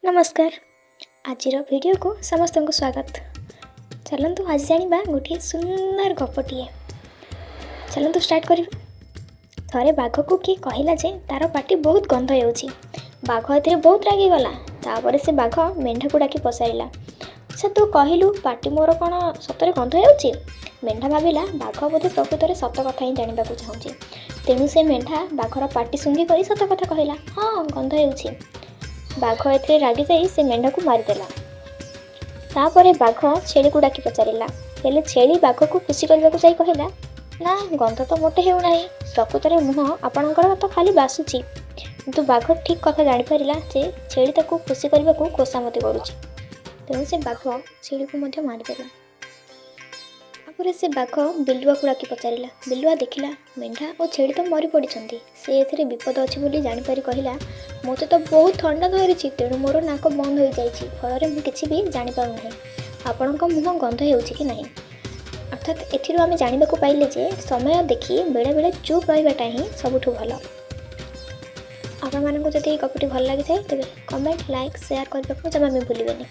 ନମସ୍କାର, ଆଜିର ଭିଡ଼ିଓକୁ ସମସ୍ତଙ୍କୁ ସ୍ୱାଗତ। ଚାଲନ୍ତୁ, ଆଜି ଜାଣିବା ଗୋଟିଏ ସୁନ୍ଦର ଗପଟିଏ। ଚାଲନ୍ତୁ ଷ୍ଟାର୍ଟ କରିବା। ଥରେ ବାଘକୁ କିଏ କହିଲା ଯେ ତା'ର ପାଟି ବହୁତ ଗନ୍ଧ ହେଉଛି। ବାଘ ଏଥିରେ ବହୁତ ରାଗିଗଲା। ତାପରେ ସେ ବାଘ ମେଣ୍ଢାକୁ ଡାକି ପଚାରିଲା, "ଆଚ୍ଛା, ତୁ କହିଲୁ, ପାଟି ମୋର କ'ଣ ସତରେ ଗନ୍ଧ ହେଉଛି?" ମେଣ୍ଢା ଭାବିଲା, ବାଘ ବୋଧେ ପ୍ରକୃତରେ ସତ କଥା ହିଁ ଜାଣିବାକୁ ଚାହୁଁଛି। ତେଣୁ ସେ ମେଣ୍ଢା ବାଘର ପାଟି ଶୁଙ୍ଘି କରି ସତ କଥା କହିଲା, "ହଁ, ଗନ୍ଧ ହେଉଛି।" ବାଘ ଏଥିରେ ରାଗିଯାଇ ସେ ମେଣ୍ଢାକୁ ମାରିଦେଲା। ତାପରେ ବାଘ ଛେଳିକୁ ଡାକି ପଚାରିଲା। ହେଲେ ଛେଳି ବାଘକୁ ଖୁସି କରିବାକୁ ଯାଇ କହିଲା, "ନା, ଗନ୍ଧ ତ ମୋଟେ ହେଉନାହିଁ। ପ୍ରକୃତରେ ମୁହଁ ଆପଣଙ୍କର ତ ଖାଲି ବାସୁଛି।" କିନ୍ତୁ ବାଘ ଠିକ୍ କଥା ଜାଣିପାରିଲା ଯେ ଛେଳି ତାକୁ ଖୁସି କରିବାକୁ ଖୋସାମତି କରୁଛି। ତେଣୁ ସେ ବାଘ ଛେଳିକୁ ମଧ୍ୟ ମାରିଦେଲା। ତାପରେ ସେ ବାଘ ବିଲୁଆକୁ ଡାକି ପଚାରିଲା। ବିଲୁଆ ଦେଖିଲା, ମେଣ୍ଢା ଓ ଛେଳି ତ ମରି ପଡ଼ିଛନ୍ତି। ସେ ଏଥିରେ ବିପଦ ଅଛି ବୋଲି ଜାଣିପାରି କହିଲା, "ମୋତେ ତ ବହୁତ ଥଣ୍ଡା ଧରିଛି, ତେଣୁ ମୋର ନାକ ବନ୍ଦ ହୋଇଯାଇଛି। ଫଳରେ ମୁଁ କିଛି ବି ଜାଣିପାରୁନାହିଁ ଆପଣଙ୍କ ମୁହଁ ଗନ୍ଧ ହେଉଛି କି ନାହିଁ।" ଅର୍ଥାତ୍ ଏଥିରୁ ଆମେ ଜାଣିବାକୁ ପାଇଲେ ଯେ ସମୟ ଦେଖି ବେଳେବେଳେ ଚୁପ୍ ରହିବାଟା ହିଁ ସବୁଠୁ ଭଲ। ଆପଣମାନଙ୍କୁ ଯଦି ଏହି ଗପଟି ଭଲ ଲାଗିଥାଏ, ତେବେ କମେଣ୍ଟ, ଲାଇକ୍, ସେୟାର କରିବାକୁ ଜମା ବି ଭୁଲିବେନି।